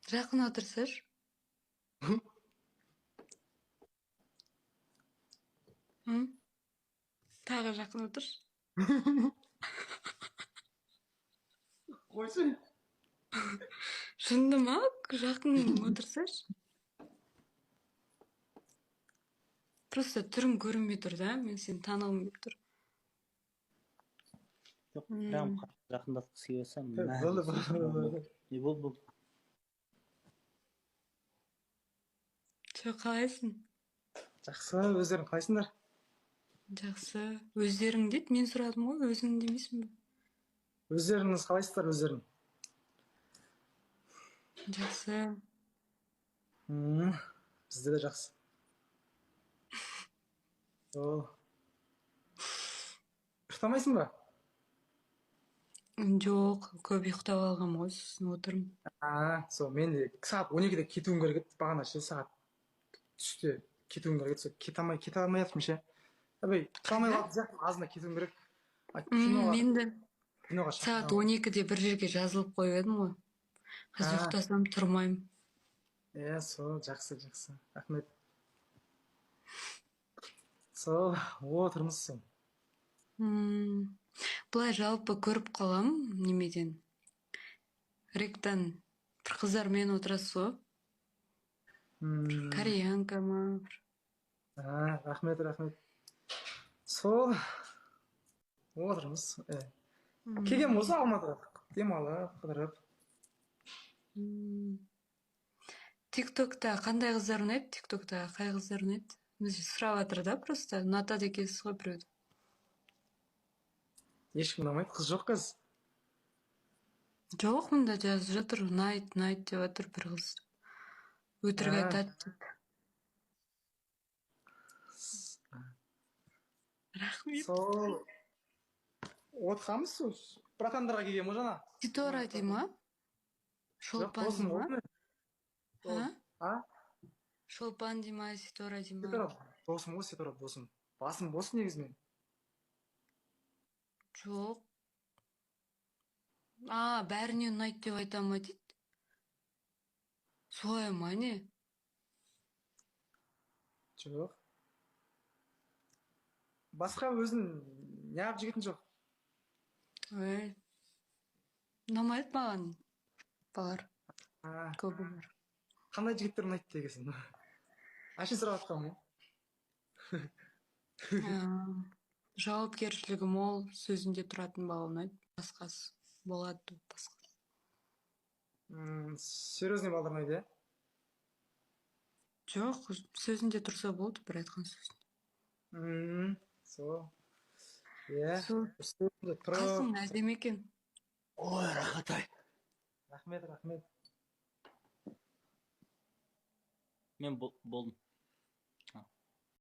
Жақын отырсайшы. М? Тағы жақын отыршы. Қойшы. Жынды ма? Жақын отырсайшы. Просто түрің көрінбей тұр да, мен сені танығым келіп тұр. Жоқ, прям жақындатқысы келіп жатса, мә, Болды, болды, болды. Не болды, болды. Че, қалайсың? Жақсы, өздерің қалайсыңдар? Жақсы. Өздерің дейді, мен сұрадым ғой, өзің демейсің бе? Өздеріңіз қалайсыздар, өздерің? Жақсы. Бізде де жақсы. Ол. Ұйықтамайсың ба? Жоқ, көп ұйықтап алғам ғой, сосын отырмын. А, сол мен де сағат 12-де кетуім керек еді, бағана ше сағат түсте кетуім керек еді, сол кете алмай жатырмын ше. Әбей, тұра алмай қалатын сияқтымын, азында кетуім керек. А, киноға, Мен де киноға сағат шақырған. 12-де бір жерге жазылып қойып едім ғой. Қазір А. ұйықтасам тұрмаймын. Иә, сол жақсы, жақсы. Рахмет. Сол, отырмыз сол. Былай жалпы көріп қалам немеден. Ректан бір қыздармен отырасыз ғой. Кореянка ма бір. А, рахмет, рахмет. Сол, отырмыз. Келген болса Алматыға демалып, қыдырып. Тиктокта қандай қыздар ұнайды? Тиктокта қай қыздар ұнайды? Біз сұрап жатыр да, просто ұнатады екенсіз ғой біреуді. Ешкім ұнамайды, қыз жоқ қазір. Жоқ, мында жазып жатыр, ұнайды, ұнайды деп жатыр бір қыз. Өтірік айтады деп. Рахмет. Сол, отырғанбыз сол. Братандарға келген ғой жаңа. Ситора дей ма? Жоқ, Шолпан досым дей ма? ғой. А? А? Шолпан дей ма, Ситора дей ма? Ситора, досым ғой, Ситора, досым. Басым бос негізі мен. Жоқ. А, бәріне ұнайды деп айта ма дейді? Солай ма, не? Жоқ. Басқа өзің неғып жігітің жоқ? Ой. Ұнамайды маған балалар. А. Көбі бар. Қандай жігіттер ұнайды дегенсің? Әшейін сұрап жатқаным ғой. Жауапкершілігі мол, сөзінде тұратын бала ұнайды. Басқасы болады, басқасы. Серьезный балдар ұнайды, иә? Жоқ, сөзінде тұрса болды, бір айтқан сөзінде. Сол. Иә. Сол. Сөзінде тұрып. Қасың әдемі екен. Ой, рахат ай. Рахмет, рахмет. Мен болдым.